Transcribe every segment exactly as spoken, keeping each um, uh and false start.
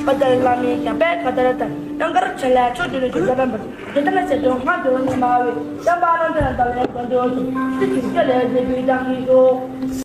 ཁ་དར་བླ་མའི་རྒྱ་པད་ཁ་དར་དང་། གཡང་དཀར་ཆེ་ལ་ཕྱོགས་བདུན་ནས་བཞུགས་པ་རྣམ་པར། ཇི་ལྟར་ན་ཞེས་དོན་སྔར་དོན་ཉི་མ་བས། བསྟན་པ་རྣམ་གྲོལ་དང་ལས་དོན་དུ། སྲིད་ཞིའི་སྐྱོ་ལས་འབྲས་བུའི་བདག་ཉིད་དོ།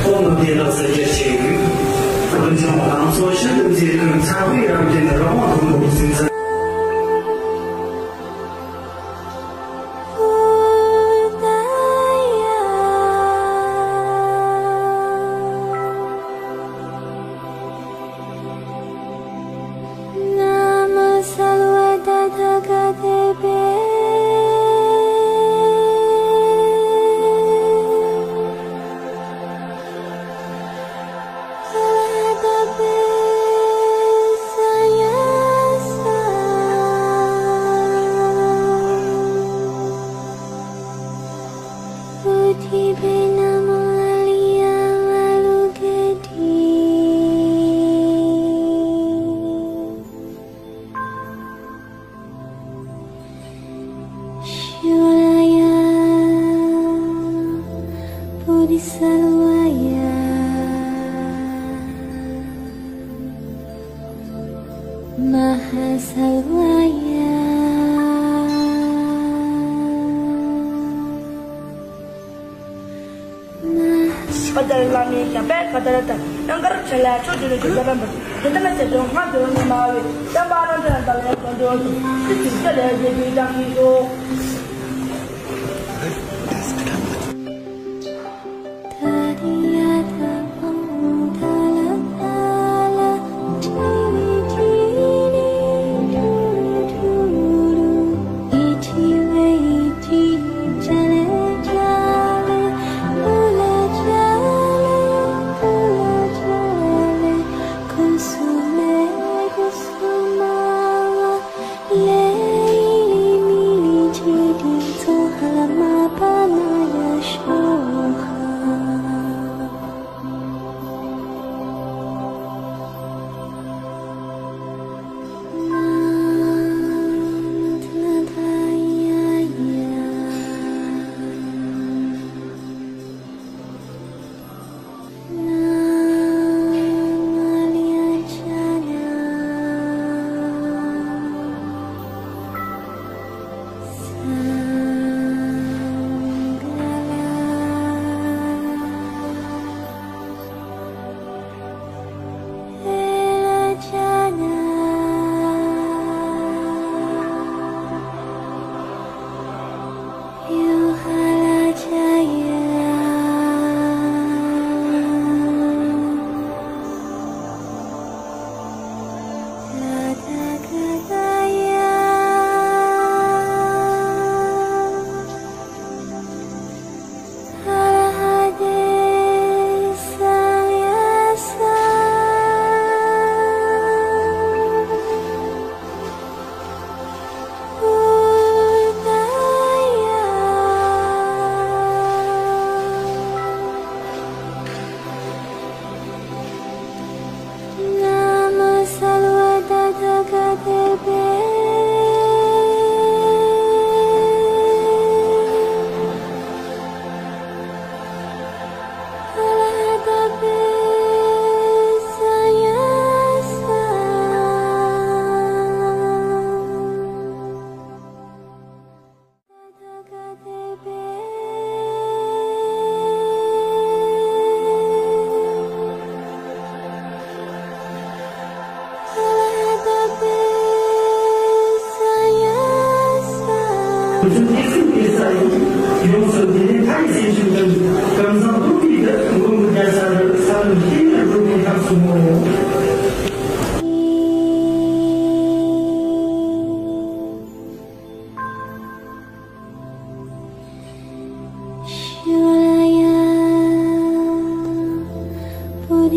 ཁོང་རྣམས་དེ་ལ་གསལ་བརྒྱད་ཆེ་ཡོད། རིན་ཆེན་གླང་མཚོ་ཤིན་ཏུ་མཛེས་ཀུན་ཚ་བའི་རབ་འབྲིང་རི་བོང་མཐོན་པོ་སྲིད་འཛིན། ཤཱུ་ལ་ཡ། བོ་དྷི་ས་ལ་བ་ཡ། མ་ཧཱ་ས་ལ་བ་ཡ། ཁ་དར་བླ་མའི་རྒྱ་པད་ཁ་དར་དང་། གཡང་དཀར་ཆེ་ལ་ཕྱོགས་བདུན་ནས་བཞུགས་པ་རྣམ་པར། ཇི་ལྟར་ན་ཞེས་དོན་སྔར་དོན་ཉི་མ་བས། བསྟན་པ་རྣམ་གྲོལ་དང་ལས་དོན་དུ། སྲིད་ཞིའི་སྐྱོ་ལས་འབྲས་བུའི་བདག་ཉིད་དོ།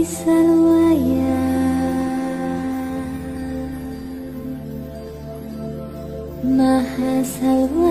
सर्वया महासर्व